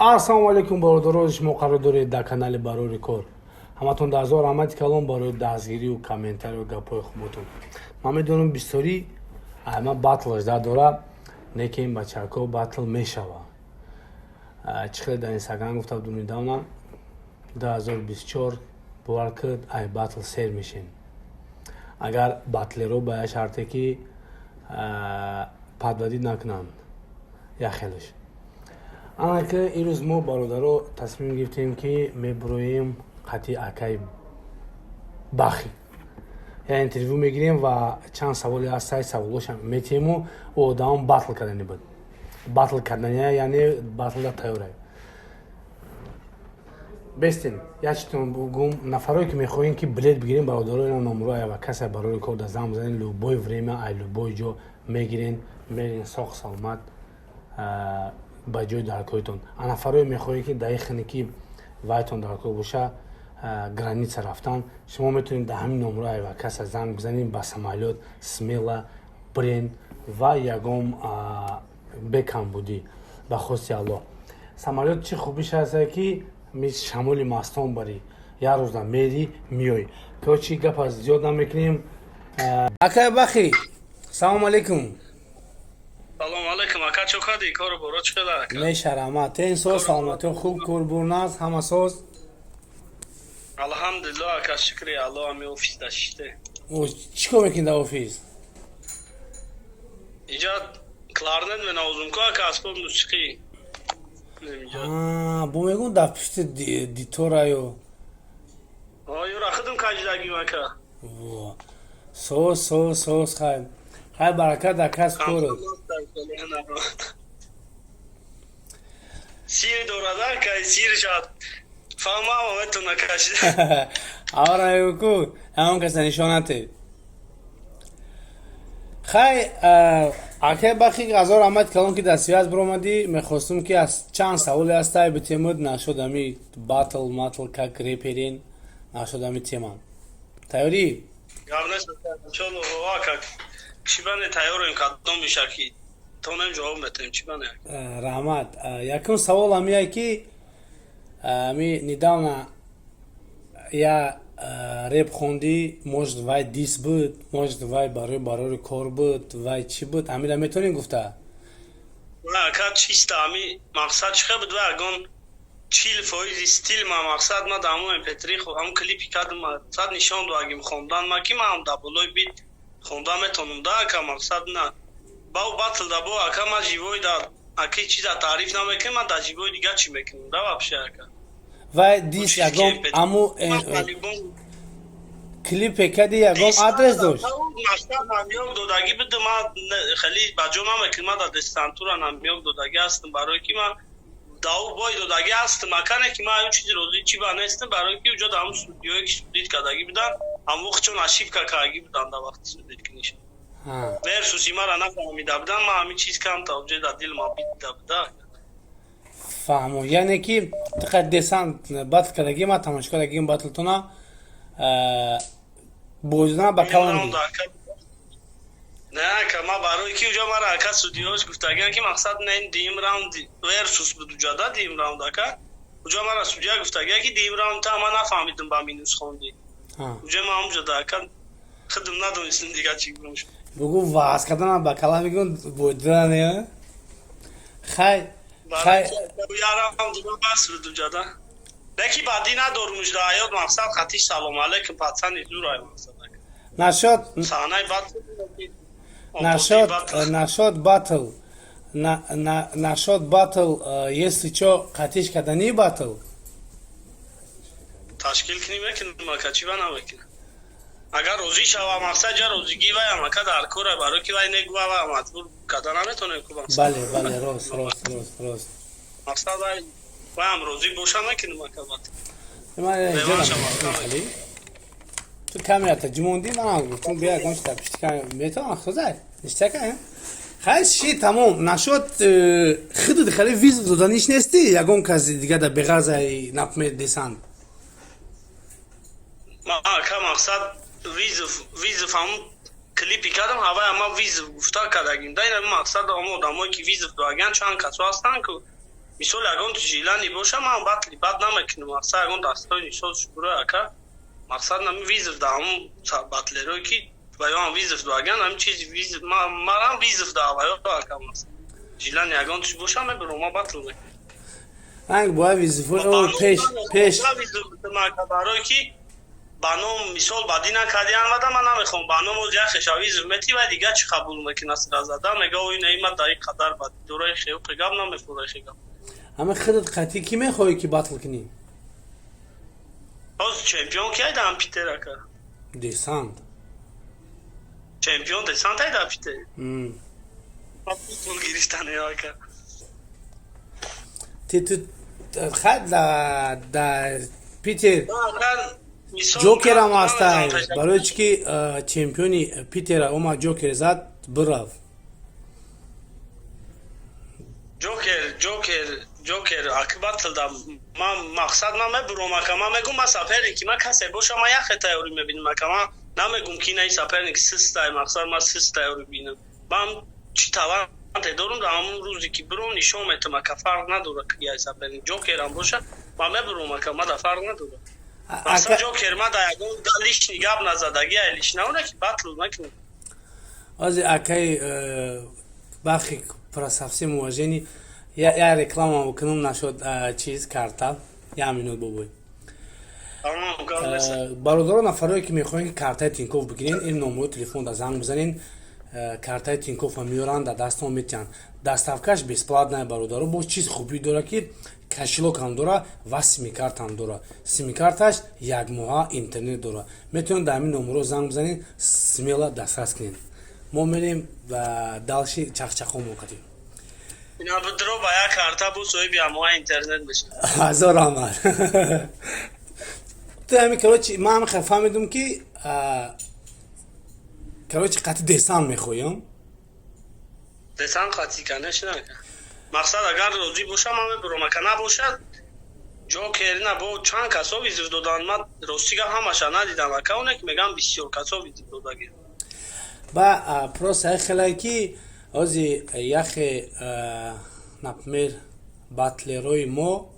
Ассалому алайкум, бародарон, шумо қарор доред дар канали Барори кор. Ҳаматон дар ҳазор раҳмати калон барои дастгирию комментарию гапҳои хуботон. Ман медонам, бисёрӣ ама батл жда дора, не ки ин бачако батл мешава. Чӣ хеле дар Инстаграм гуфта будум недавно, 2024, бовар кид, ай батл сер мешем. Агар батлеро ба як шарте ки подводить накунанд, як хелеш. Ана ки ирӯз мо, бародаро, тасмим гирифтем, ки мебуроем қатъи акай Бахи, я интервю мегирем ва чанд саволе ҳастай, саволошам метиҳему. Ӯ одамон батл кардани буд, батл кардани, яъне батлда тайёрай бестен. Як читон бугум: нафарое ки мехоҳем ки билет бигирем, бародаро, ина номро ва касе барои кор да занг бизанен, любое время, ай любой ҷо мегирен, мерен соқ саломат ба ҷои даркоитон. А нафарое мехоҳем, ки дар ихне ки вайтон даркор боша, граница рафтан, шумо метавонед дар ҳамин номро ва каса занг бизанед, ба самолёт смело бирен ва ягон бекамбудӣ, ба хости Аллоҳ. Самолёт чӣ хубиш ҳаста, ки мис шамоли мастон барӣ, як рӯза мери, миёй. Короче, гапа зиёд намекунем. Акай Бахи, салому алейкум. Салом алейкум, ака, чо кардӣ? Кору боро чӣ қадар, ака? Меша, раҳмат. Тен соз, саломатиҳо хуб, курбурназ ҳама соз? Алҳамдулилло, ака, шукри Алло, ами офис дашите. Чӣ кор мекунӣ дар офис? Иҷа кларнет менавозум ку, ака, асбоб мусиқӣ. Бо мегӯм, дар пишти дитораю. Юра худум каҷдагим, ака. Соз, соз, соз, хайр, хайр, баракат дар касб корот. Сир дорад, ака, сир шад фаҳмам, метона кашид. Авара ку ҳамон каса нишонате. Хай, акай Бахи, ҳазор раҳмати калон, ки дар связь биромадӣ. Мехостум, ки аз чанд саволе ҳастай битемуд нашуд ами батл матл, как реперин нашуд ами тема. Тайёрӣ? Гап нест, иншолло, ака, чӣ бане, тайёрем, кадом меша ки тонем, ҷавоб метаҳем, чӣ бане. Раҳмат. Якум савол ҳамия, ки ами недавно я реп хондӣ, может, вай дисс буд, может, вай барои барори кор буд, вай чӣ буд, ҳамира метавонем гуфта? Ака, чиста ами мақсад чӣ буд, вай ягон 40 фоизи стил ма, мақсад ма дар ҳамон MP3, ҳамон клипи кардам, мақсад нишон додагим хондан ма, ки ман дар болои бит хонда метавонам да, ака. Мақсад на бау батл да бо, ака, ма живой да, аки чиза таъриф намекунем, ма дар живой дига чӣ мекунем да вообще, ака. Вай дисс ягон аму клипе кади, ягон адрес дошт? Мақсад намёк додагӣ буд, ма хеле ба ҷо намекунем, ма дар десантура намёк додагӣ ҳастам, барое ки ма дау бой додагӣ ҳастам, ака, не ки ма ҳамин чизи розӣ чӣ ба нестам, барое ки уҷо дар ҳамун судиёе ки судить кардагӣ буданд, ҳамон вақт чун ошибка кардагӣ буданд дар вақти судить куниш, версуси мара нафаҳмида буданд, ма ҳамин чиз камта уҷо дар дилма бида буда. Фаҳмо, яъне ки тиқа десант батл кардагӣ, ма тамошо кардагим батлтона, боздана ба калон. Не, ака, ма барои ки уҷо мара, ака, судиёш гуфтагиан, ки мақсад не, ин дуюм раунд версус буд уҷа да, дуюм раунд, ака, уҷо мара судья гуфтагиан, ки дуюм раунд та ма нафаҳмидим, ба минус хондӣ. Уҷа ма ҳамуҷа да, ака, худам надонистем дига чӣ гум. Бугу, ваз кардана ба кала мегӯн, бойдане. Хай, хай. Я раунд бас буд уҷа да, леки баъдӣ надорумш да ҳаёт, мақсад хатиш салом алейкум, пацани зурай, мақсад. Нашод. Саҳнаи бад. Нашод, нашод батл, нашод батл, если чо, қатиш кардани батл. Ташкил кунӣ, мекунем, ака, чӣ ба намекунем, агар розӣ шава. Мақсад ҷа розигӣ ваям, ака, дар кора, барои ки вай негува, вай маҷбур карда наметонем ку. Бале, бале, рост, рост, рост, рост. Мақсад вай ваям розӣ боша, мекунем, ака, батл. Ту камерата ҷумондӣ, манам гуфтум, бия, ягон чита пишти камера метавонам хозай ништака. Хай, ши, тамом нашуд. Худут хеле вызов доданиш нести ягон каси дига да беғарзаи, например, десант? Ака, мақсад вызов, вызов ҳамун клипи кардам, ҳавай ама вызов гуфта кардагим да. Ина мақсад ама одамое ки вызов додагиан, чанд касо ҳастанд ку. Мисол, ягон желание боша, ман батли бад намекунам. Мақсад, ягон дастои нишон шукура, ака. Мақсад, нами вызов да ҳамун батлерое, ки ваёам вызов доган, ҳамин чизи вызов марам вызов да ваё, ака. Мақсад, желание ягон чиз боша, мебарам, ма батл мекунам. Ранг бояд вызов пеш пеш. Барое ки ба ном, мисол, бадӣ накардиан вада, ман намехоҳам ба ном оз як хеша вызов мети ва дига чӣ қабул мекуна, сразу мега: ой, на, има дар ин қадар бадӣ дораи, хеуқи гап намефура, хе гап. Ҳама худат қатъӣ ки мехоҳӣ ки батл кунӣ? Ҳозир чемпион ки айдаам Питер, ака? Десант. Чемпион Десант айда Питер гирифтане, ака. Ти ту хай да Питер Ҷокерам ҳастай, барои чӣ ки чемпиони Питера омад, Ҷокер зад, бирафт. Ҷокер аки батл да ман, мақсад, ман мебурам, ака. Ман мегум, ман соперник и ман касе боша, ман яхе тайёрӣ мебинам, ака. Ман намегум, ки ина соперник систай. Мақсад, ман сист тайёрӣ бинам, ман чӣ таланте дорум, дар ҳамон рӯзе ки биром, нишон метам, ака. Фарқ надорад ки яй соперник Ҷокерам боша, ман мебурам, ака, мада фарқ надорад. Мақсад, Ҷокер ма да ягон лишний гап назадаги, ай лишний наона ки батл накунам. Ози, акай бахи, про со всем уважение, я реклама бикунам нашуд чиз карта, як минут, бобой. Бародаро, нафарое ки мехоҳем ки картаи Тинков бигирен, ин номерои телефон да занг бизанен, картаи Тинкофа меёранд, дар дастон метиҳанд, доставкаш бесплатная. Бародаро, боз чиз хубӣ дора, ки кошелёкам дора ва симкартам дора, симкарташ якмоҳа интернет дора. Метавонед дар ҳамин номеро занг бизанед, смело дастрас кунед. Мо мерем дальше, чахчахомо кардем. Инабдро ба як карта бу соҳиби ҳамоҳа интернет мешавад. Ҳазор раҳмат. Ту ҳами, короче, ман ҳами фаҳмидум, ки, короче, қатъи Десант мехоҳем. Десант қатъи, конечно. Мақсад, агар розӣ бошам, ман мебурам, ака. Набошад, Ҷокерина бо чанд касо вызов додан, ман ростига ҳамаша надидам, ака. Оне ки мегам, бисёр касо вызов додаги. Ба просто хелае ки ози яхе, например, батлерои мо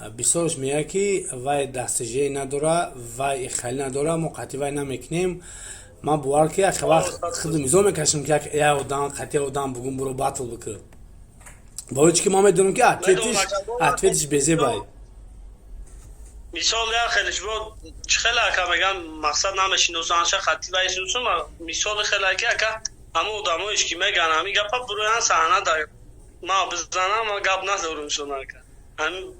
бисёрш меяд, ки вай достижение надора, вай хали надора, мо қатъи вай намекунем. Ман бовар ки яхе вақт худу мизо мекашам, ки як одам қатъи одам бугум буро батл бикӯ, барои чӣ ки ман медонам, ки ответиш безебай. Мисол, як хелеш бо чӣ хеле, ака, мегам, мақсад, намешиносанша, хати вай шиносум. Мисоли хеле ки, ака, ҳамон одамоеш ки меган ҳамин гапа, буроян саҳна да ма бизанам, ма гап надорум шон, ака. Ҳамин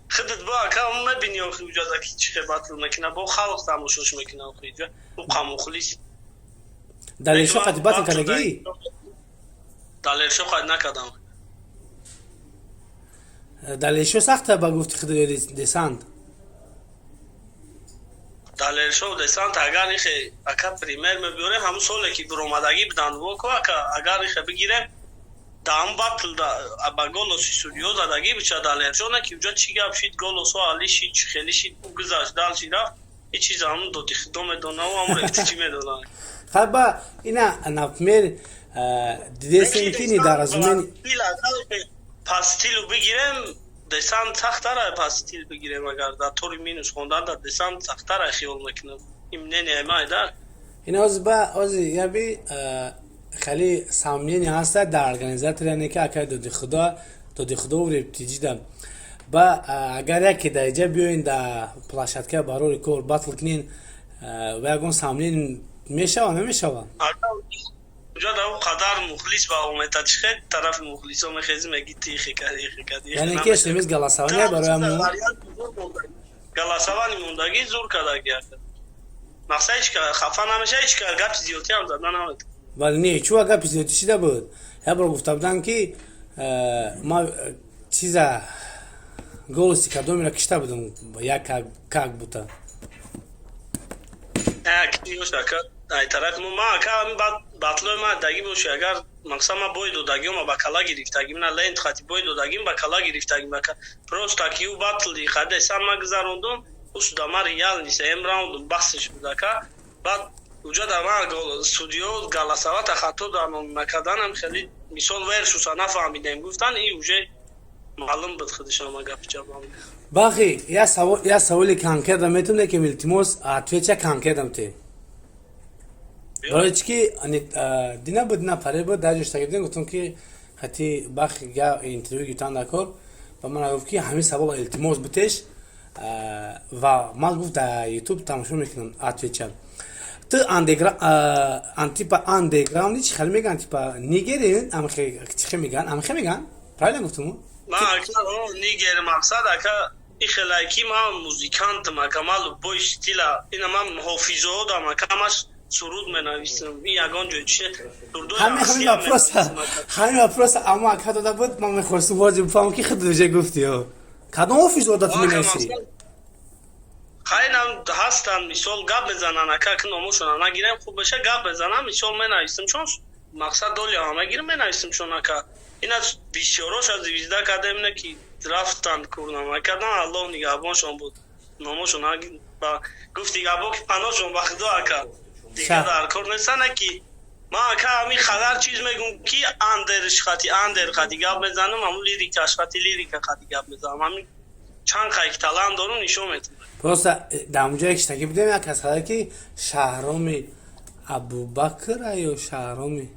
худат бо, ака, мебини охи уҷаза ки чӣ хел батл мекуна, бо халқ тамошош мекуна охи ҷа ӯ қамухлис. Далершо қати батл кардагӣ? Далершо қад накардам. Далершо сахта ба гуфти худ Десант? Далершо, Десант, агар ихе, ака, пример мебиёрем, ҳамун соле ки биромадагӣ буданд воко, ака, агар ихе бигирем, даҳам батл ба голоси судьё задагӣ бича Далершо, не ки уҷа чӣ гап шид, голосо али шид, чӣ хели шид, ӯ гузашт, дальше рафт. Ҳеҷ чиз ҳамун доди худо медонаву ҳамун рефтичӣ медонад. Хаба ина, например, дидесем ки недоразумение. По стилу бигирем, Десант сахтара. По стил бигирем, агар дар тори минус хондан, дар Десант сахтара, хиёл мекунам, ин мнение май да. Ин ози ба ози яби хеле сомнение ҳаста дар организатор, яъне ки акай доди худо, доди худо рептиҷида ба агар яке дар иҷа биёен, дар площадка барори кор батл кунен, ва ягон сомнение мешава, намешава? Уҷа дар он қадар мухлис ба омета, чӣ хел тарафи мухлисо мехези, меги ти хекади, хекади. Яъне ки смс голосование барои ҳамон. Голосование мондагӣ, зур кардаги. Мақсад, ҳеч хафа намеша, ҳеч гапи зиёдтӣ ҳам зада намед. Вале не, чӯ гапи зиёдтӣ шида буд. Як бор гуфта будам, ки ма чиза голоси кадомеро кишта будам, як как будто. Ай тарафи мо, ма, ака, батлои ма даги боши, агар, мақсад, ма бой додагима ба кала гирифтагим, на лент хати бой додагим, ба кала гирифтагим, ака. Просто ки ӯ батли хаде сан ма гузарондум, ӯ суда ма реал сеюм раунд басш буд, ака. Баъд уҷа да ма судьё голосовать хато накарданам, хеле мисол версуса нафаҳмидем, гуфтан и уже. Маълум буд худаш ама гапи чапам. Бахи, я саволи конкретно метавонем, ки илтимос, отвеча конкретно те. Барои чӣ ки дина буд, дина паре буд, дар ҷоштаги будем, гуфтам ки хати бахи я интервю гирифтан дар кор, ба ман гуфт ки ҳамин савол илтимос бутеш, ва ман гуфт дар ютуб тамошо мекунам отвеча. Ту типа андеграунд чӣ хеле меган, типа нигери амхе чӣ меган, амхе меган, правильно гуфтум? Ман ака нигер мақсад ака ихелай ки ман музикантам ака, ман любой стила ина ман ҳофизодам ака, ҳамаш суруд менависам, ин ягон ҷой чи ҳамин вопроса ама ака дода буд, ман мехостум ҳозир бифаҳмам ки худ уже гуфти, кадом ҳофизода ту менависӣ? Хайнам ҳастанд, мисол гап мезананд ака, ки номошона нагирем хуб беша, гап мезанам, мисол менависам, чун мақсад долия мегирам, менависам, чун ака ина бисёрош аз звезда кардем, не ки рафтанд курнама кардан, Аллоҳ нигаҳбоншон буд, номошон гуфти гапо ки паношон ба худо ака, дига дар кор нестана ки ман ака ҳамин хадар чиз мегум ки андерш хати андер хати гап мезанам, ҳамун лирикаш хати лирика хати гап мезанам, ҳамин чанд қайк талант дорум нишон метавонам. Просто дар онҷое киштагӣ будем, як кас хада ки Шаҳроми Абубакр ё Шаҳроми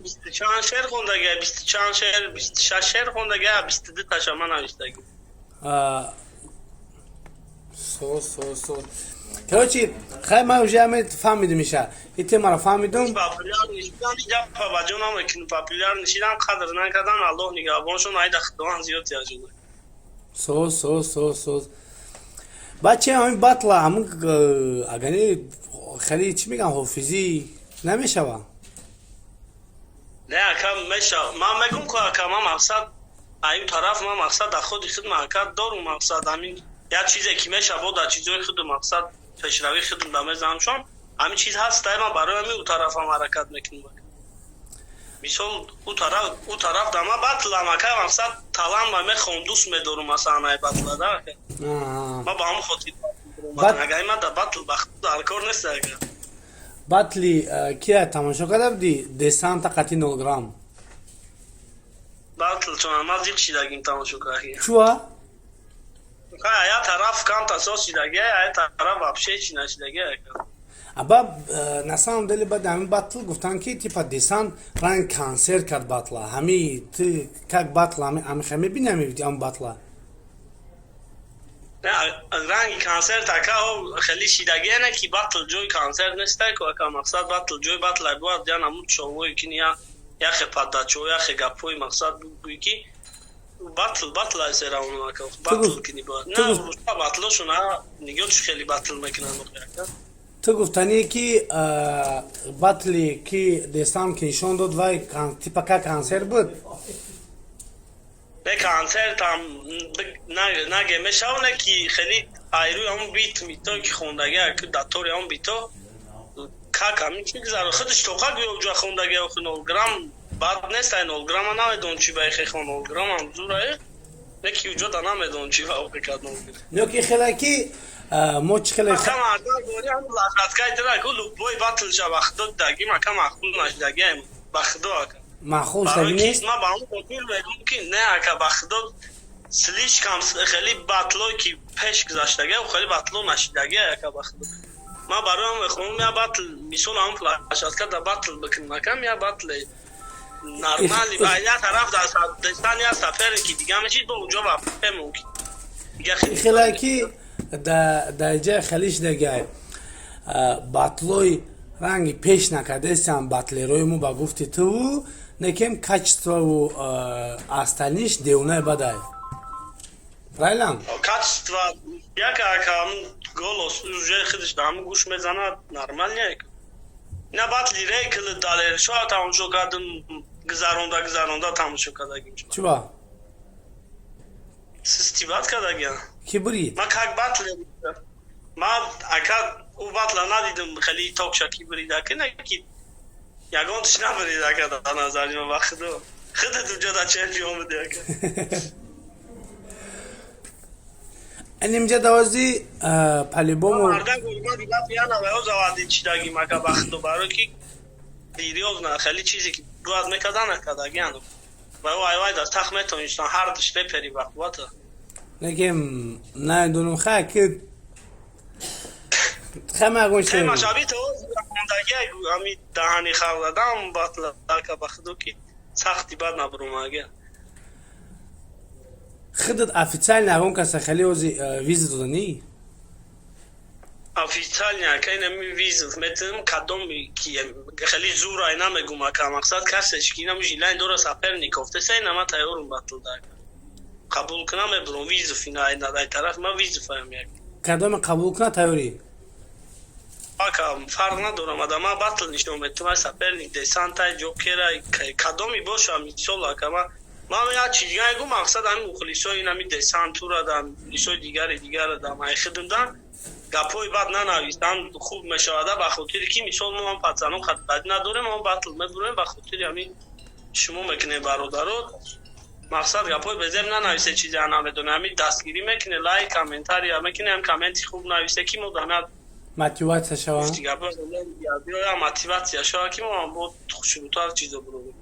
Бисту чанд шеър хондага, бисту чанд шеър, 26 шеър хондага, 22 таша ман навиштагӣ. Со со со короче, хай, ман уже ҳаме фаҳмидим, иша и темаро фаҳмидум. Популяр нишидан гапа ба ҷо намекунӣ, популяр нишидан қадр накардан, Аллоҳ нигаҳбоншон, айда худованд зиёд тиаҷуда. Со со со со баъд чи ҳамин батла, ҳамин агани хеле чӣ мегӯям, ҳофизӣ намешава? Не ака, мешава, ман мегум ку ака, ман мақсад аю тараф, ман мақсад дар худи худ ака дорум, мақсад ҳамин як чизе ки мешава, дар чизои худу мақсад пешравии худм да мезанам, чун ҳамин чиз ҳаст, ман барои ҳамин ӯ тарафам ҳаракат мекунам. Мисол ӯ тараф да ман батлам ака, мақсад талант ма мехоҳам, дӯст медорум, масалан ай батла да ака, ман ба ҳамон хотир агар ман да батл ба худ дар кор нест ака. Батли кия тамошо карда будӣ, Десанта қати 0 грамм? Батл чун ман зиқ шидагим тамошо кардаги. Чуа? Я тараф камта сос шидаги, я тараф вообще чи нашидаги ака. Аба на самом деле баъд ҳамин батл гуфтанд ки типа Десант ранг консерт кард батла, ҳами ты как батла ҳами мебини ҳами батла? Ранги консерт ака хеле шидагие не ки батл ҷои консерт нестай ку ака, мақсад батл ҷои батл бояд я намуд шовое ки яхе падачо, яхе гапҳои мақсад бугӯй ки батл батл айсеравоно ака, батл кини бояд на батлошон нигоҳ хеле батл мекунанд ака. Ту гуфтанӣ ки батли ки Десант ки нишон дод, вай типа как консерт буд? Не, консертам наге мешава, не ки хеле айрӯи ҳамон бит мито ки хондаги дар тори ҳамон бито как ҳамин чи гузаро худаш тоқа гӯё ҷо хондаги, охи 0 грамм бад нест, ай 0 грамма намедонам чи ба хехон 0 граммам зурае, не ки уҷо да намедонам чи ба охи кад 0 грамм. Ё ки хеле ки мо чи хеле Лаҳзаткай ку любой батл ша ба худо даги мака махул нашдаги, ба худо ака. Махул шдаги нест? Ма ба ҳамон хотир мегӯм ки не ака, ба худо слишком хеле батлое ки пеш гузаштаги, хеле батло нашидаги ака, ба худо ман бароям мехоҳам я батл, мисол ҳамон площадка да батл бикунам акам, я батле нормали ба я тараф да дестан я соперники дига мешид, бо уҷо вообще мумкин. Хеле ки дар ҷай хеле шидагай батлои ранги пеш накардесиам, батлерои мо ба гуфти ту некем качествову остальниш девонаи бадай, правильно? Качество як ака, голос уже худаш ҳамун гӯш мезанад, нормально ина батли рейкл далершо тамошо кардам, гузаронда гузаронда тамошо кардагим. Чуба? Систи бад кардагиам. Ки бурид? Ман как батл ман ака ӯ батла надидам, хеле токша ки бурида ки не ки ягон тиш набурид ака, дар назари ман ба худо худат уҷо да чемпион буди ака. Анимҷа давози по-любому. Мардак яна ва завади чидагим ака, ба худо барои ки Серьёзно, хеле чизе ки бояд мекардан, накардагиан. Ва ай вай дар тахт метонистан, ҳар душ репери бақуввата. Лекин намедонам, хай ки хай ман Тема шаби то мондаги ами даҳани хар задам батлака, ба худо ки сахти бад набурумага. Худат официально ягон каса хеле ози вызов доданӣ? Официально, ака, инами вызов метавонам, кадоми ки хеле зур ай намегум, ака, мақсад касеш ки инами жилайн дора, соперников теса, ина ман тайёрум, батл да қабул кунам, мебурам вызов, ина ай тараф ман вызов аям як. Кадоме қабул куна, тайёрӣ? Ака, фарқ надорам, адама батл нишон метавам, ай соперник десантай, ҷокерай, кадоми боша. Мисол, ака, ман як чиз дига мегӯм, мақсад ҳамин мухлисои инами десантура да, мухлисои дигари дигара да, ман хидмдан гапҳои бад нанависанд, хуб мешавада, ба хотире ки мисол мо ҳам пацано бадӣ надорем, мо батл мебурем, ба хотири ҳамин шумо мекунем, бародарот. Мақсад, гапҳои безеб нанависе, чизе намедонем, ҳамин дастгирӣ мекуне, лайк, комментария мекуне, ҳам комменти хуб нависе, ки мо дана Мотиватсия шава. Мотиватсия шава, ки мо ҳам бо хушрӯтар чизо бурорем.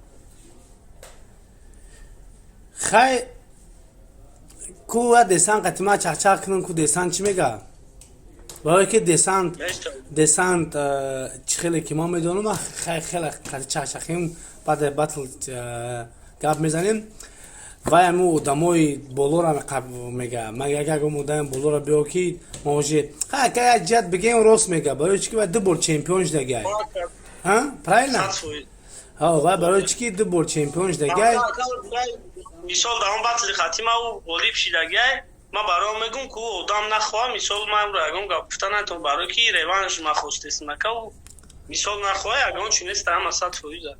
Хай ку десант қатима чақчақ кунам, ку десант чӣ мега? Барое ки десант чӣ хеле ки мо медонам, хай хеле қати чақчақим, баъд батл гап мезанем. Вай ҳамун одамои болора мега, мага ягон одами болора биё, ки мо уже хай як ҷиҳат бигем, рост мега, барои чӣ ки вай ду бор чемпион шудагай, правильно? Вай барои чӣ ки ду бор чемпион шудагай. Мисол, дар он батли хатима ӯ ғолиб шидагай, ман барои мегӯм, ки ӯ одам нахоҳа, мисол, ман ягон гап гуфта натавонам, барое ки реванш махостесм, ака, ӯ мисол нахоҳа, ягон чи нест, ҳама 100%.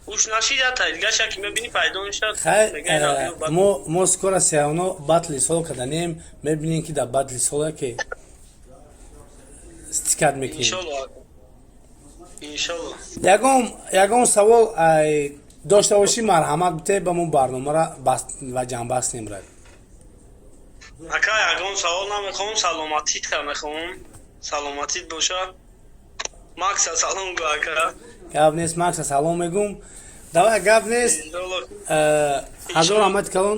Уш нашид, я тайдигаша ки мебинӣ, пайдо мешавад. Мо скоро всё равно батли сол карданем, мебинем, ки дар батли сола ки стикат мекунем. Ягон савол дошта бошӣ, марҳамат бите, ба мо барномаро ва ҷамъбаст немрад. Ака, ягон савол намехоҳам, саломатита мехоҳам, саломатит боша. Макса салом гӯ, ака. Гап нест, Макса салом мегӯм. Давай, гап нест, ҳазор раҳмати калон,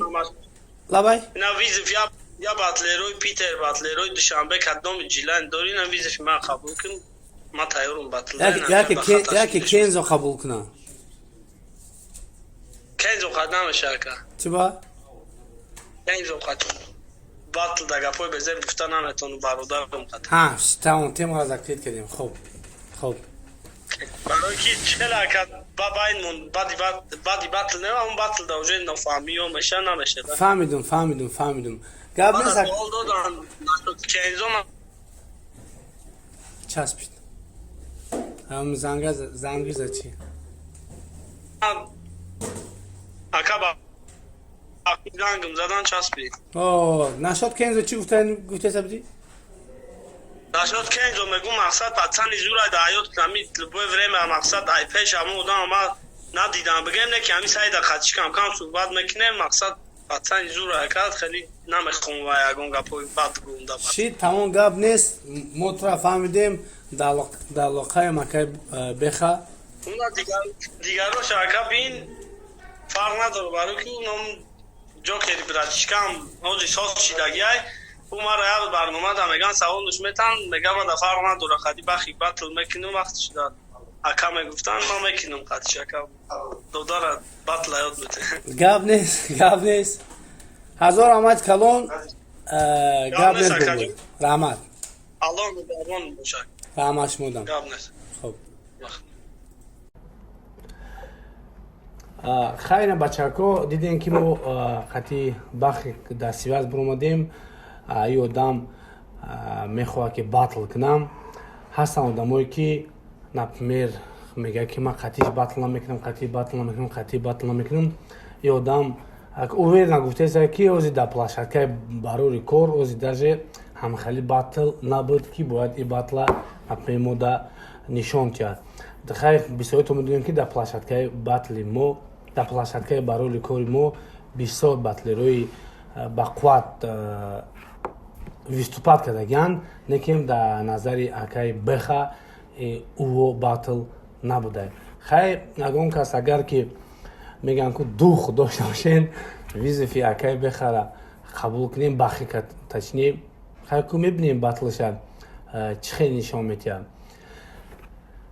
лабай. На, вызов я батлерои Питер, батлерои Душанбе, кадоми ҷилайн дори, на, вызови ман қабул кун, ман тайёрум батл. Яке Кензо қабул куна. Кензо қад намеша, ака. Чиба? Кензо қад батл да гапҳои безеб гуфта наметавону, бародарам қад. Ҳа, тамом, темаро закрыть кардем, хуб, хуб. Барои ки хеле, ака, бабайн баъди батл не, он батл да уже нофаҳмиё меша, намеша. Фаҳмидум, фаҳмидум, фаҳмидум, гап нест. Савол додан Кензо. Часпид ҳам занга, занги за чи? Ака, зангм задан, часпид. О, нашод Кензо чӣ гуфтеса будӣ? Нашод Кензо мегӯ, мақсад, пацани зура да ҳаёт, ами любое время, мақсад, ай пеш ҳамон одам ма надидам, бигем, не ки ҳами сайда қатиш кам кам суҳбат мекунем, мақсад, пацани зура кард, хеле намехоҳам ва ягон гапҳои бад гӯм да. Ши, тамом, гап нест, мо тура фаҳмидем, дар лоқаи макаи беха. Уна дигарош, ака, бин, фарқ надорад, барои ки уном ҷокери братишкам ҳози соз шидагиай, ӯ мара як барнома да меган, саволш метан, мега мада фарқ надора, хади бахи батл мекунем, вақти шуда, ака, мегуфтан, ман мекунам қадиш, ака, додара батл ёд мете. Гап нест, гап нест, ҳазор раҳмати калон, гап нест, раҳмат. Аллоҳ нигаҳбон бошад. Раҳмат шумодам. Гап нест. Хуб, хайна, бачако, дидем, ки мо қати бахи дар связь биромадем. И одам мехоҳад, ки батл кунам. Ҳастанд одамое, ки, например, мегӯяд, ки ман қатиш батл намекунам, қатӣ батл намекунам, қатӣ батл намекунам. И одам уверенно гуфтеса, ки ози дар площадкаи барори кор ози даже ҳамхели батл набуд, ки бояд и батла, например, мо да нишон тиҳад. Хайр, бисёрито медонем, ки дар площадкаи батли мо, дар площадкаи барори кори мо бисёр батлерои бақувват выступать кардагианд, лекин дар назари акаи беха ӯо батл набуда. Хай, ягон кас агар ки мегӯям ку дух дошта бошен, вызов и акай бехара қабул кунем, бахика точнее. Хай, ку мебинем, батлша чӣ хел нишон метиҳад.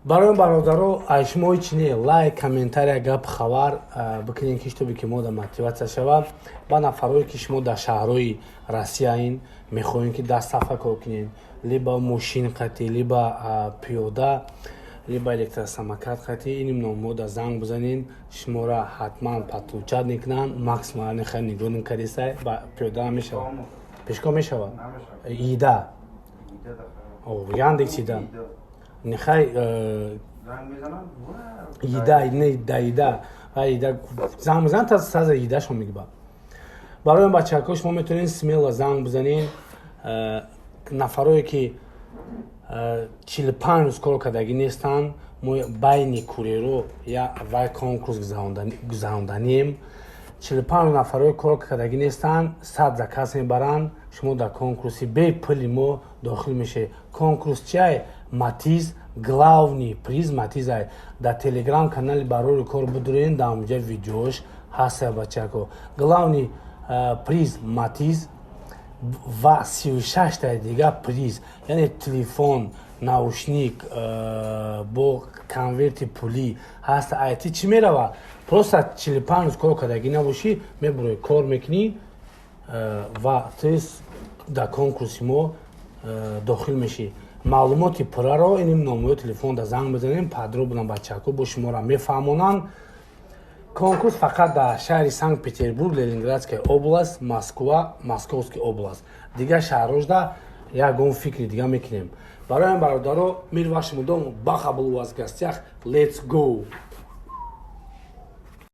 Барои бародаро, ай шумо ҳеч не, лайк, комментария, гап, хабар бикунем, ки чтобы ки мо да мотивация шава. Ба нафарое ки шумо дар шаҳрҳои Россияин, мехоҳем ки доставка кор кунем, либо мошин қатӣ, либо пиёда, либо электросамокат қатӣ, иним номода занг бизанен, шуморо ҳатман подключать мекунанд. Максимум хай нигоҳ кардисай, ба пиёда намешавад, пешком мешавад, ида Яндекс ида нихай ида не да ида ида занг бизан, та саза идашон мегиба. Барои бачаҳако, шумо метавонед смело занг бизанед. Нафарое ки 45 рӯз кор кардагӣ нестанд, мо байни курьеро я вай конкурс гузаронданием. 45 нафарое кор кардагӣ нестанд, 100 заказ мебаранд, шумо дар конкурси бепули мо дохил мешавед. Конкурс чиай? Матиз, главный приз Матизай. Дар Телеграм канали «Барори кор» бидурен, дар онҷа видеош ҳаста, бачако. Главный приз Матиз ва 36таи дига приз, яъне телефон, наушник, бо конверти пулӣ ҳаста. Айти чӣ мерава? Просто 45 рӯз кор кардагӣ набошӣ, мебурои, кор мекунӣ ва ту дар конкурси мо дохил мешӣ. Маълумоти пурраро иним номои телефонда занг бизанем, подробно бачаҳако бо шуморо мефаҳмонанд. Конкурс фақат дар шаҳри Санкт Петербург, Ленинградская область, Москва, Московская область. Дигар шаҳрожда ягон фикри дига мекунем. Барои бародаро, мир вашему дому, баха был у вас в гостях. Let's go.